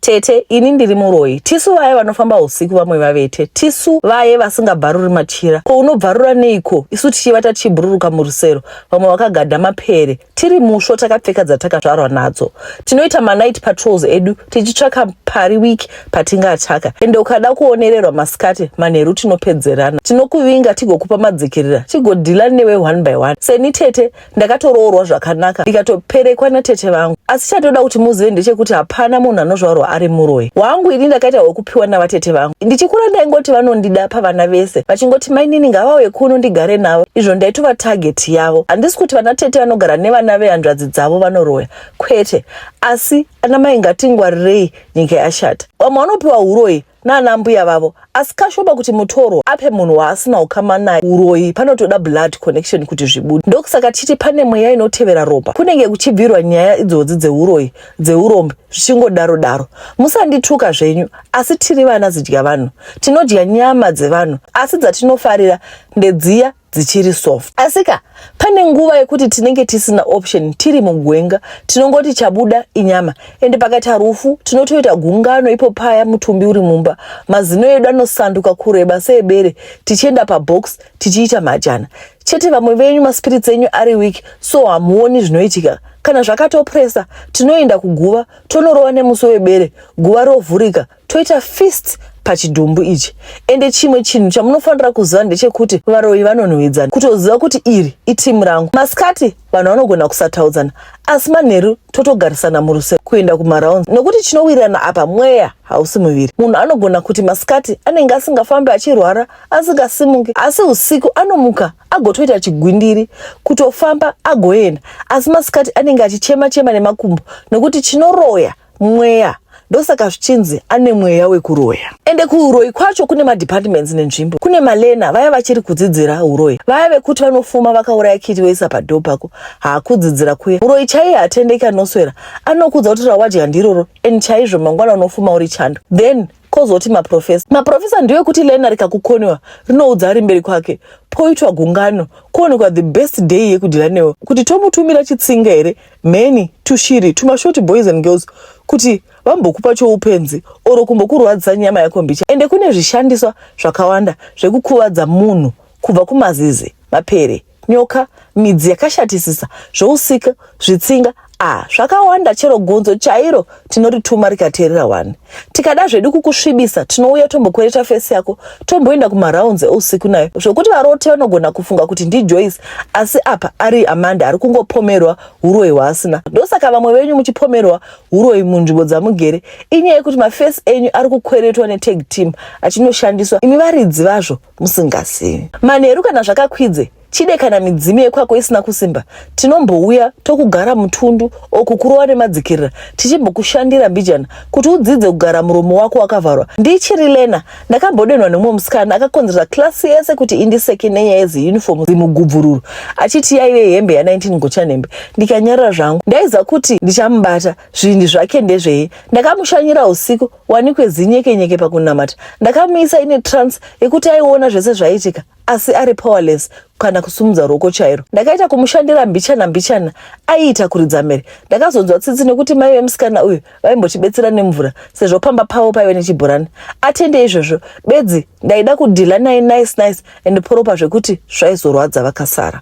Tete, ini ndiri muroyi. Tisu vaye vanofamba usiku vamwe vavete. Tisu vaye vasingabvaruri machira. Ko unobvarura neiko isu tichivata tichibhururuka murusero, vamwe vakagadha mapere. Tiri musvo takapfeka dzatakazvarwa nadzo. Tinoita manight patrols edu tichitsvaka pari week patingaataka. Ende ukada kuonererwa masikati, manheru tinopedzerana. Tinokuvinga tigokupa madzikirira, tigodhila newe one by one. Seni tete, Ndakatoroorwa zvakanaka ndikatoperekwa natete vangu. Asi chandoda kuti muzive ndechekuti hapana munhu anozvarwa ari muroyi. Wangu ini ndakaita hwekupiwa navatete vangu. Ndichikura ndaingoti vanondida pavana vese vachingoti mainini ngavauye kuno ndigare navo izvo ndaitova target yavo. Handisi kuti vana tete vanogara nevana vehanzvadzi dzavo vanoroya kwete asi anamai ngatingwarirei nyika yashata. Vamwe vanopiwa huroyi naana mbuya vavo asi kashoma kuti mutorwa ape munhu waasina ukama naye uroyi panotoda blood connection kuti zvibude ndokusaka tichiti pane mweya inotevera ropa kunenge kuchibvirwa nyaya idzodzi dzeuroyi dzeurombe zvichingodaro daro musandituka zvenyu asi tiri vana zidya vanhu tinodya nyama dzevanhu asi dzatinofarira ndedziya dzichiri soft. Asika pane nguva yekuti tinenge tisina option tiri mugwenga tinongoti chabuda inyama ende pakaita rufu tinotoita gungano ipo paya mutumbi uri mumba mazino edu anosanduka kureba seebere tichienda pabox tichiita majana chete vamwe venyu maspirits enyu ari weak so hamuoni zvinoitika kana zvakatopresa tinoenda kuguva tonorova nemusi webere guva rovhurika toita feast pachidumbu ichi ende chimwe chinhu chamunofanira kuziva ndechekuti varoyi vanonhuhwidzana kutoziva kuti iri itimu rangu masikati vanhu vanogona kusataudzana asi manheru totogarisana muruse kuenda kumarounds nokuti chinowirirana apa mweya hausi muviri munhu anogona kuti masikati anenge asingafambi achirwara asingasimuki asi usiku anomuka agotoita chigwindiri kutofamba agoenda asi masikati anenge achichema chema nemakumbo nokuti chinoroya mweya ndosaka zvichinzi ane mweya wekuroya ende kuuroyi kwacho kune madepartments nenzvimbo kune malena vaya vachiri kudzidzira uroyi vaya vekuti vanofuma vakauraya kiti voisa padhoo pako haakudzidzira kuya uroyi chaiye hatendeki anoswera anokudza kuti rawadya ndiroro and chaizvo mangwana unofuma uri chando then Kozoti maprofesa. Maprofesa ndiyo ekuti lena rikakukoniwa rinoudza ari mberi kwake poitwa gungano kuonekwa the best day yekudhila newe kuti tomutumira chitsinga here mheni tushiri tumashoti boys and girls kuti vambokupa choupenzi oro kumbokurwadzisa nyama yako mbicha ende kune zvishandiswa zvakawanda zvekukuvadza munhu kubva kumazizi mapere nyoka midzi yakashatisisa zvousika zvitsinga ah zvakawanda chero gonzo chairo tinorituma rikateerera wani tikada zvedu kukusvibisa tinouya tombokwereta fesi yako tomboenda kumarounds eusiku nayo zvokuti varoti vanogona kufunga kuti ndijoyce asi apa ari amanda ari kungopomerwa uroyi hwaasina ndosaka vamwe venyu muchipomerwa uroyi munzvimbo dzamugere inyaya yekuti mafesi enyu ari kukweretwa netag team achinoshandiswa imi varidzi vazvo musingazivi. Manheru kana zvakakwidze chide kana midzimu yekwako isina kusimba tinombouya tokugara mutundu o kukurova nemadzikirira tichimbokushandira mbijana kuti udzidze kugara muromo wako wakavharwa. Ndichiri lena ndakambodenhwa nemumwe musikana akakonzeresa klasi yese kuti indiseke nenyaya yeziunifomu zimugubvururu achiti yaive hembe ya19 gochanhembe ndikanyarara zvangu. Ndaiziva kuti ndichamubata zvindi zvake ndezvei. Ndakamushanyira usiku wanikwe zinyekenyeke pakunamata ndakamuisa ine trance yekuti aiona zvese zvaiitika asi ari powerless kana kusumudza ruoko chairo ndakaita kumushandira mbichana mbichana aiita kuridza mhere ndakazonzwa tsitsi nekuti mai vemusikana uyu vaimbotibetsera nemvura sezvo pamba pavo paive nechibhorani atende izvozvo bedzi ndaida kudhila naye nice nice and poropa zvekuti zvaizorwadza vakasara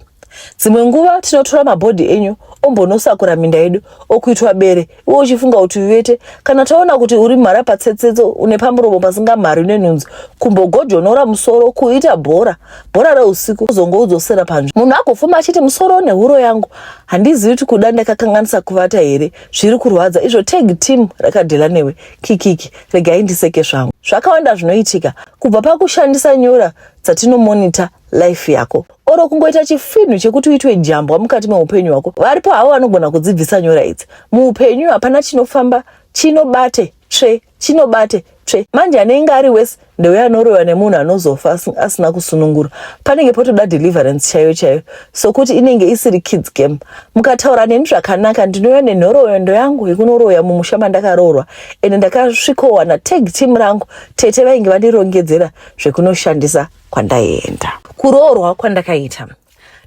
Dzimwe nguva tinotora mabhodhi enyu ombonosakura minda yedu okuitwa bere iwe uchifunga kuti uvete. Kana taona kuti uri mhara patsetsetso une pamuromo pasingamhari nenhunzi kumbogojonora musoro kuita bhora bhora reusiku uzongoudzosera panzvimbo. Munhu agofuma achiti musoro nehuro yangu handizivi kuti kuda ndakakanganisa kuvata here zviri kurwadza izvo tag team rakadhila newe kikiki regai ndiseke zvangu. Zvakawanda zvinoitika kubva pakushandisa nyora dzatinomonita life yako oro kungoita chifinhu chekuti uitwe jambwa mukati meupenyu hwako varipo havo vanogona kudzibvisa nyora idzi muupenyu hapana chinofamba chinobate tsve chinobate tsve manje anenge ari wese ndeuya anoroyiwa nemunhu anozofa asina kusunungura panenge potoda deliverance chaiyo chaiyo sokuti inenge isiri kids game mukataura neni zvakanaka ndinouya nenhoroondo yangu yekunoroya mumusha mandakaroorwa ende ndakasvikowana tag team rangu tete vainge vandirongedzera zvekunoshandisa kwandaienda. Kuroorwa kwandakaita.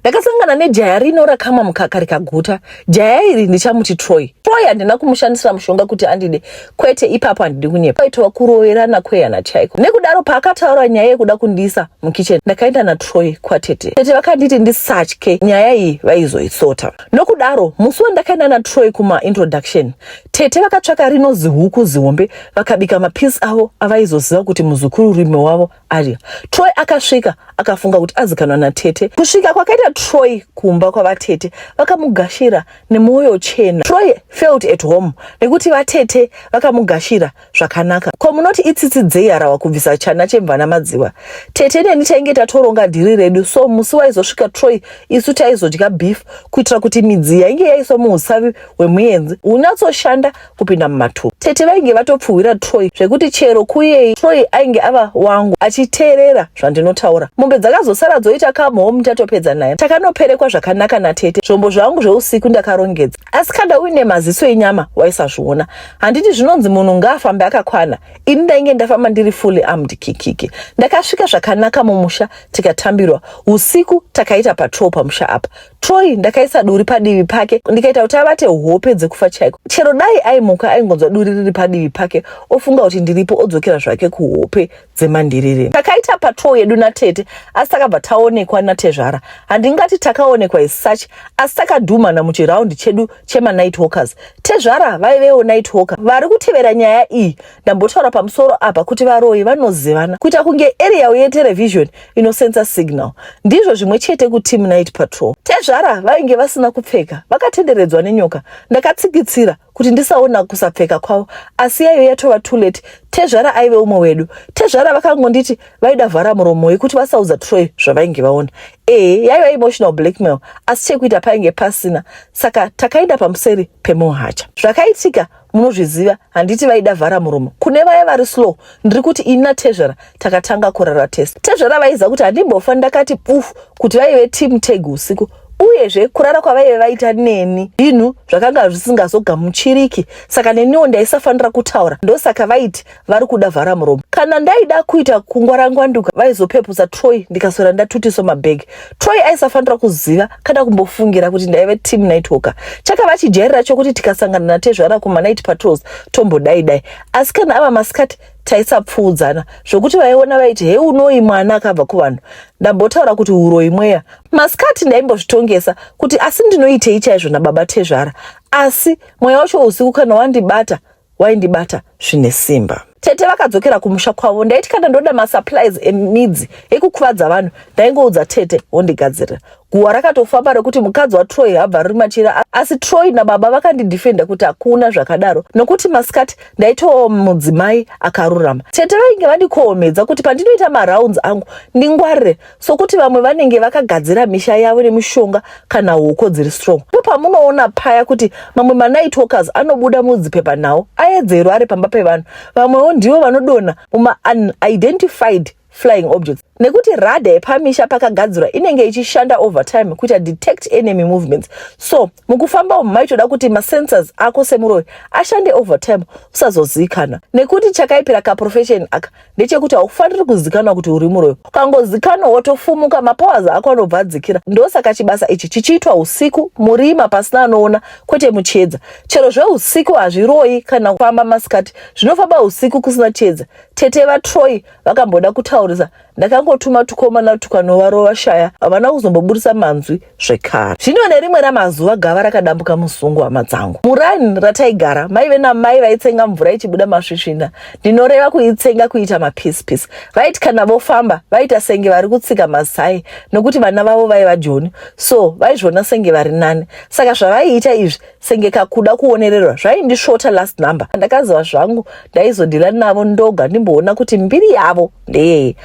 Ndakasangana nejaya rino rakamwa mukaka rikaguta. Jaya iri ndichamuti Troy. Troy handina kumushandisira mushonga kuti andide, kwete ipapo handidi kunyepa. Kwaitova kuroverana kwehana chaiko. Nekudaro paakataura nyaya yekuda kundiisa mukitchen ndakaenda naTroy kwatete. Tete vakanditi ndisatye nyaya iyi vaizoisota. Nokudaro musi wandakaenda naTroy kuma introduction tete vakatsvaka rino zihuku zihombe vakabika mapisi avo avaizoziva kuti muzukuru rume wavo adya. Troy akasvika akafunga kuti azikanwa natete. Kusvika kwakaita Troy kumba kwavatete vakamugashira nemwoyo chena. Troy felt at home nekuti vatete vakamugashira zvakanaka. Ko munoti itsitsi dzei harawa kubvisa chana chemvana madziwa? Tete neni tainge tatoronga dhiri redu so musi waizosvika Troy isu taizodya beef kuitira kuti midzi yainge yaiswa muusavi hwemuenzi hunyatsoshanda kupinda mumatumbu. Tete vainge vatopfuhwira Troy zvekuti chero kuyei Troy ainge ava wangu achiteerera zvandinotaura. Mombe dzakazosara dzoita come home tatopedza naye. Takanoperekwa zvakanaka natete. Zvombo zvangu zveusiku ndakarongedza. Asi kana uine maziso enyama waisazviona. Handiti zvinonzi munhu ngaafambe akakwana. Ini ndainge ndafamba ndiri fully armed kikiki. Ndakasvika zvakanaka mumusha tikatambirwa. Usiku takaita patrol pamusha apa. Troy ndakaisa duri padivi pake ndikaita kuti avate hope dzekufa chaiko. Chero dai aimuka aingonzwa duri riri padivi pake ofunga kuti ndiripo odzokera zvake kuhope dzemandiriri. Takaita patrol yedu natete asi takabva taonekwa natezvara. Handingati takaonekwa as such asi takadhumana muchiraundi chedu chemanight walkers. Tezvara vaivewo night walker vari kutevera nyaya iyi. Ndambotaura pamusoro apa kuti varoyi vanozivana kuita kunge aerial yeterevhizhoni inosensa signal. Ndizvo zvimwe chete kuteam night patrol. Tezvara vainge vasina kupfeka vakatenderedzwa nenyoka. Ndakatsikitsira kuti ndisaona kusapfeka kwavo asi yaive yatova too late. Tezvara aive umwe wedu. Tezvara vakangonditi vaida vhara muromo yekuti vasaudza Troy zvavainge vaona. Ehe, yaiva emotional blackmail asi chekuita painge pasina saka takaenda pamuseri pemuhacha. Zvakaitika munozviziva handiti vaida vhara muromo kune vaya vari slow ndiri kuti ini natezvara takatanga kurara tese. Tezvara vaiziva kuti handimbofa ndakati bufu kuti vaive team tag usiku uyezve kurara kwavaive vaita neni zvinhu zvakanga zvisingazogamuchiriki saka neniwo ndaisafanira kutaura ndosaka vaiti vari kuda vhara muromo kana ndaida kuita kungwarangwanduka vaizopeputsa Troy ndikaswera ndatutiswa mabhegi Troy aisafanira kuziva kana kumbofungira kuti ndaive team night walker chakava chijairira chokuti tikasangana natezvara kumanight patrols tombodai dai asi kana ava masikati taisapfuudzana zvokuti vaiona vaiti he unoyi mwana akabva kuvanhu ndambotaura kuti uroyi mweya masikati ndaimbozvitongesa kuti asi ndinoitei chaizvo nababa tezvara asi mweya wacho usiku kana wandibata waindibata zvine simba. Tete vakadzokera kumusha kwavo. Ndaiti kana ndoda masupplies emidzi ekukuvadza vanhu ndaingoudza tete wondigadzirira. Guhwa rakatofamba rekuti mukadzi waTroy habva riri machira asi Troy nababa vakandidefenda kuti hakuna zvakadaro nokuti masikati ndaitovawo mudzimai akarurama. Tete vainge vandikohomedza kuti pandinoita marounds angu ndingwarire sokuti vamwe vanenge vakagadzira misha yavo nemishonga kana hoko dziri strong. Ndipo pamunoona paya kuti mamwe manight walkers anobuda mudzipepanhau aedzero ari pamba pevanhu. Vamwewo ndivo vanodonha muma unidentified flying objects nekuti radar yepamisha pakagadzirwa inenge ichishanda overtime kuita detect enemy movements. So mukufamba umu maitoda kuti masensors ako semuroyi ashande overtime usazozivikanwa nekuti chakaipira kaprofession aka ndechekuti haufaniri kuzikanwa kuti uri muroyi. Ukangozikanwa wotofumuka, mapowers ako anobva adzikira. Ndosaka chibasa ichi chichiitwa usiku murima pasina anoona kwete muchiedza. Chero zveusiku hazviroyi kana kufamba masikati, zvinofamba usiku kusina chiedza. Tete vaTroy vakamboda kutaurisa ndakangotuma tukomana tukanovarova shaya havana kuzomboburisa manzwi zvekare. Zvino nerimwe ramazuva gava rakadambuka musungo hama dzangu. Muraini rataigara maive namai vaitsenga mvura ichibuda masvisvina. Ndinoreva kuitsenga kuita mapisi pisi. Vaiti kana vofamba vaita senge vari kutsika mazai nokuti vana vavo vaiva joni so vaizviona senge vari nani. Saka zvavaiita izvi senge kakuda kuonererwa zvaindisvota last number. Ndakaziva zvangu ndaizodhila navo ndoga ndimboona kuti mbiri yavo ndeyei.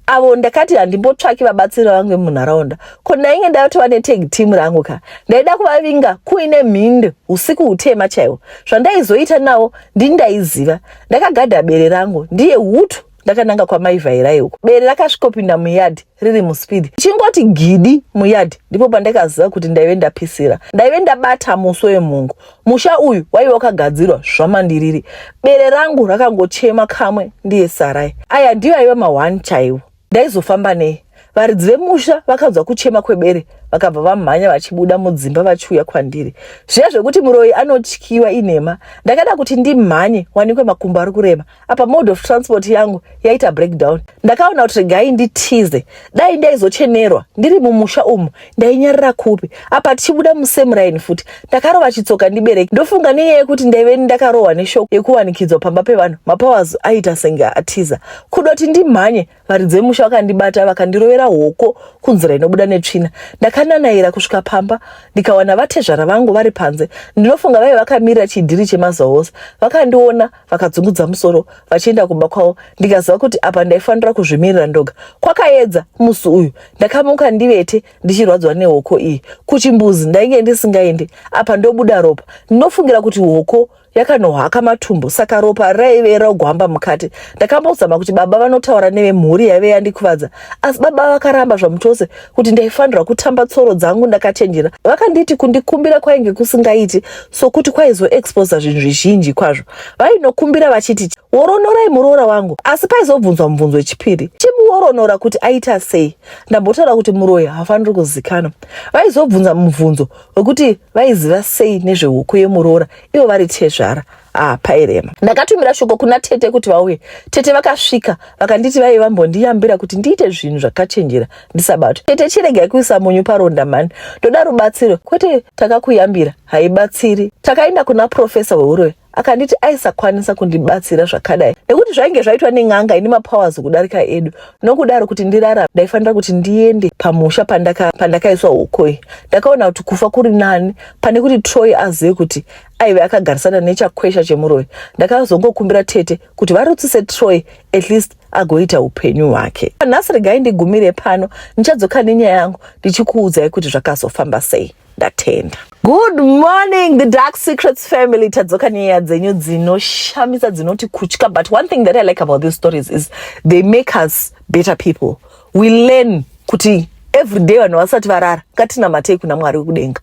Avo ndakati handimbotsvaki vabatsiri vangu vemunharaunda ko ndainge ndatova netag team rangu ka ndaida kuvavinga kuine mhinde usiku hutema chaiwo zvandaizoita navo ndini ndaiziva ndakagadha bere rangu ndiye hutu ndakananga kwamai Vhairai uko bere rakasvikopinda muyard riri muspeed chingoti gidi muyard ndipo pandakaziva kuti ndaive ndapisira ndaive ndabata muswe wemhungu musha uyu waive wakagadzirwa zvamandiriri bere rangu rakangochema kamwe ndiye sarai aya ndiyo aiva ma1 chaiwo ndaizofamba nei varidzi vemusha vakanzwa kuchema kwebere. Vakabva vamhanya vachibuda mudzimba vachiuya kwandiri. Zviya zvekuti muroyi anotyiwa inhema. Ndakada kuti ndimhanye wanikwe makumbo ari kurema. Apa mode of transport yangu yaita breakdown. Ndakaona kuti regai nditize. Dai ndaizochenerwa ndiri mumusha umu ndainyarira kupi? Apa tichibuda musame raini futi. Ndakarova chitsoka ndibereki. Ndofunga nenyaya yekuti ndaive ndakarohwa neshoko yekuwanikidzwa pamba pevanhu, mapowers aiita senge atiza. Kudoti ndimhanye Varidzi vemusha vakandibata vakandirovera hoko kunzira inobuda netsvina. Ndakananaira kusvika pamba ndikawana vatezvara vangu vari panze. Ndinofunga vaive vakamirira chidhiri chemazuva ose. Vakandiona vakadzungudza musoro vachienda kumba kwavo ndikaziva kuti apa ndaifanira kuzvimirira ndoga. Kwakaedza musi uyu. Ndakamuka ndivete ndichirwadzwa nehoko iyi. Kuchimbuzi ndainge ndisingaendi apa ndobuda ropa. Ndinofungira kuti hoko yakanohaka matumbu saka ropa raive rogwamba mukati. Ndakambozama kuti baba vanotaura nevemhuri yaive yandikuvadza asi baba vakaramba zvamuchose kuti ndaifanirwa kutamba tsoro dzangu ndakachenjera. Vakanditi kundikumbira kwainge kusingaiti sokuti kwaizoexposa zvinhu zvizhinji kwazvo. Vainokumbira vachiti woronorai muroora wangu asi paizobvunzwa mubvunzo wechipiri chimuworonora kuti aita sei. Ndambotaura kuti muroyi haafaniri kuzikanwa. Vaizobvunza mubvunzo wekuti vaiziva sei nezvehuku yemuroora ivo vari tezvara. Ah, pairema. Ndakatumira shoko kuna tete kuti vauye. Tete vakasvika vakanditi vaive vambondiyambira kuti ndiite zvinhu zvakachenjera ndisabatwe. Tete chiregai kuisa munyu paronda mhani, ndoda rubatsiro. Kwete takakuyambira haibatsiri. Takaenda kuna professor weuroyi akanditi aisakwanisa kundibatsira zvakadai nekuti zvainge zvaitwa nen'anga ine mapowers kudarika edu. Nokudaro kuti ndirarame ndaifanira kuti ndiende pamusha pandakaiswa hukoi. Ndakaona kuti kufa kuri nani pane kuti Troy azive kuti aive akagarisana nechakwesha chemuroyi. Ndakazongokumbira tete kuti varutsise Troy at least agoita upenyu hwake. Nhasi regai ndigumire pano, ndichadzoka nenyaya yangu ndichikuudzai kuti zvakazofamba sei. Ndatenda. Good morning the Dark Secrets family. Tadzoka nenyaya dzenyu dzinoshamisa dzinoti kutya, but one thing that I like about these stories is they make us better people. We learn kuti every day vanhu vasati varara ngatinamatei kuna Mwari wekudenga.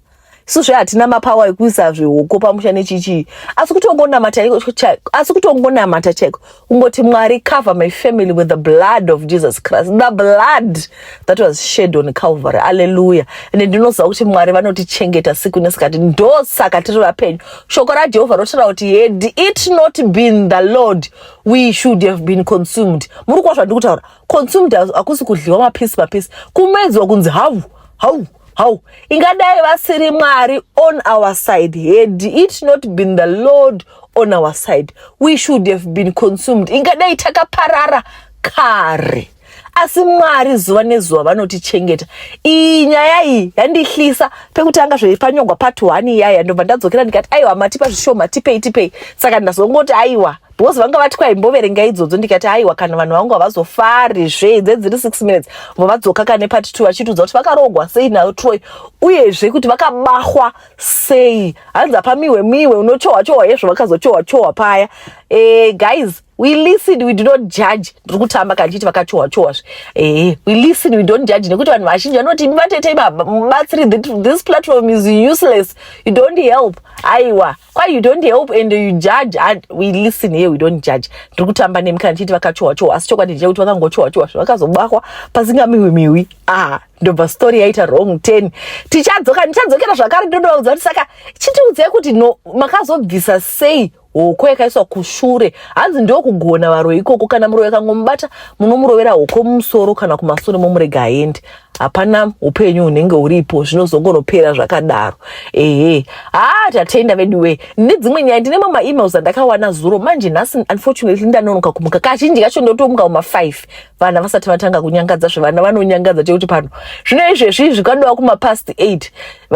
Isu zve hatina mapawa ekuisa zvihoko pamusha nechichii, asi kutongonamata asi kutongonamata chaiko kungoti Mwari cover my family with the blood of Jesus Christ, the blood that was shed on Calvary. Hallelujah. Ende ndinoziva kuti Mwari vanotichengeta siku nesikati, ndosaka tiri vapenyu. Shoko raJehovha rotaura kuti had it not been the Lord we should have been consumed. Muri kuwa zvandiri kutaura? Consumed hakusi kudliwa mapisi mapisi, kumedzwa kunzi hau hau hau. Ingadai vasiri Mwari on our side, had it not been the Lord on our side we should have been consumed. Ingadai takaparara kare, asi Mwari zuva nezuva vanotichengeta. Iyi nyaya iyi yandihlisa pekutanga zvepanyongwa part 1 iyaya, ndobva ndadzokera ndikati aiwa, matipa zvishoma, tipei tipei. Saka ndazongoti aiwa, because vanga vati kwaimboverenga idzodzo, ndikati aiwa, kana vanhu vangu havazofari zve idze dziri 6 minutes vovadzoka kane part 2 vachitiudza kuti vakarogwa sei naTroy, uyezve kuti vakabahwa sei. Hanzi apamiwe miwe unochohwa chohwa yezvo vakazochohwa chohwa paya. Guys, we listen, we do not judge. Ndiri kutamba kana ndichiti vakachohwa chohwa zve. We listen, we don't judge, nekuti vanhu vazhinji vanoti vatete mubatsiri, this platform is useless, you don't help. Aiwa, why you don't help and you judge? And we listen here, we don't judge. Ndiri kutamba nemi kana ndichiti vakachohwa chohwa, asi chokwadi ndechekuti vakangochohwa chohwa zve vakazobahwa pasingamiwi miwi. Ah, ndobva story yaita wrong 10. Tichadzoka, ndichadzokera zvakare ndodovaudza kuti saka chitiudzai kuti no makazobvisa sei hoko yakaiswa kushure. Hanzi ndokugona varoyi ikoko, kana muroyi akangomubata munomurovera hoko mumusoro kana kumasure momurega aende, hapana upenyu hunenge huripo, zvinozongonopera zvakadaro. Ehe, ha, tatenda veduwe. Nedzimwe nyaya ndine mamwe maemails andakawana zuro. Manje nhasi unfortunately ndanonoka kumuka. Kazhinji kacho ndotomuka kuma 5 vana vasati vatanga kunyangadza. Zvevana vanonyangadza chekuti pano zvino izvezvi izvi kwadova kuma past 8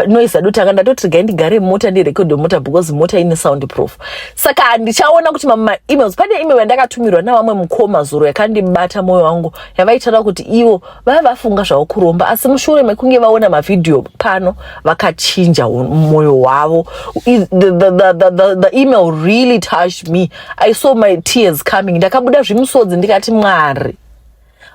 noise adotanga. Ndatoti regai ndigare mota ndirekodhe mota because mota ine sound proof. Saka handichaona kuti mamwe maemails. Pane email yandakatumirwa navamwe mukoma zuro yakandibata mwoyo wangu, yavaitaura kuti ivo vava vafunga zvavo kuromba, asi mushure mekunge vaona mavhidhiyo pano vakachinja mwoyo wavo. The email really touched me. I saw my tears coming, ndakabuda zvimusodzi ndikati Mwari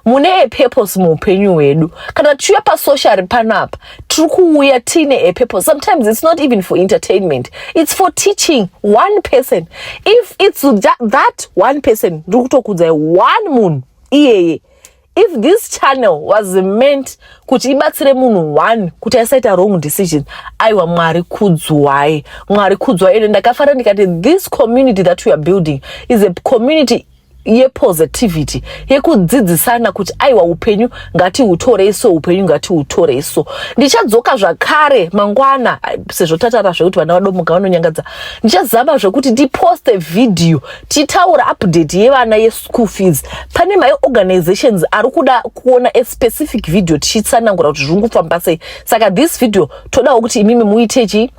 mune a purpose muupenyu hwedu. Kana tichiuya pasocial panapa tiri kuuya tiine a purpose. Sometimes it's not even for entertainment, it's for teaching one person. If it's that one person, ndiri kutokudzai one munhu iyeye. If this channel was meant kuti ibatsire munhu one kuti asaita wrong decision, aiwa, Mwari kudzwai, Mwari kudzwai. Ende ndakafara ndikati this community that we are building is a community yepositivity, yekudzidzisana kuti aiwa, upenyu ngatihutorei so, upenyu ngatihutorei so. Ndichadzoka zvakare mangwana, sezvo tatara zvekuti vana vadomuka vanonyangadza. Ndichazama zvekuti ndiposte vhidhiyo tichitaura update yevana yeschool fees. Pane maorganizations ari kuda kuona a specific video tichitsanangura kuti zviri kufamba sei. Saka this video todawo kuti imimi muite chi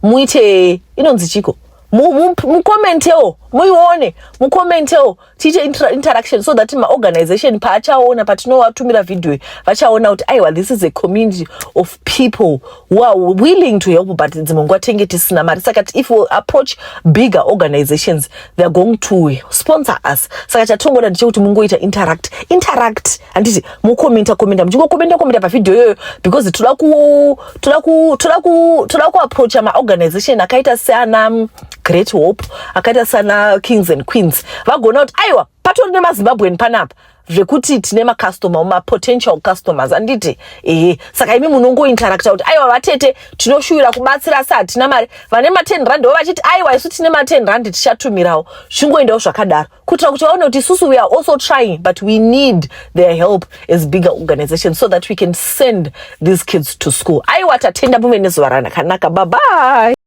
muite inonzi chiko, mucommentewo, muione, mucommentewo, tiite interaction so that maorganization paachaona patinovatumira vhidhiyo vachaona kuti aiwa, this is a community of people who are willing to help, but dzimwe nguva tenge tisina mari. Saka if we approach bigger organizations, they are going to sponsor us. Saka chatongoda ndechekuti mungoita interact, interact, handiti? Mucommenta, commenta, muchingocommenta, commenta pavhidhiyo iyoyo, because toda kuapproacha maorganization akaita seana Great Hope, akaita sana Kings and Queens, vagona kuti aiwa, patori nemaZimbabwean panapa, zvekuti tine macustomer, mapotential customers, handiti? Ehe. Saka imi munongointeracta kuti aiwa, vatete, tinoshuvira kubatsira asi hatina mari. Vane ma10 rand vo vachiti aiwa, isu tine ma10 rand, tichatumirawo. Zvingoendawo zvakadaro kuitira kuti vaone kuti isusu we are also trying, but we need their help as bigger organizations so that we can send these kids to school. Aiwa, tatenda, muve nezuva rakanaka. Bye bye.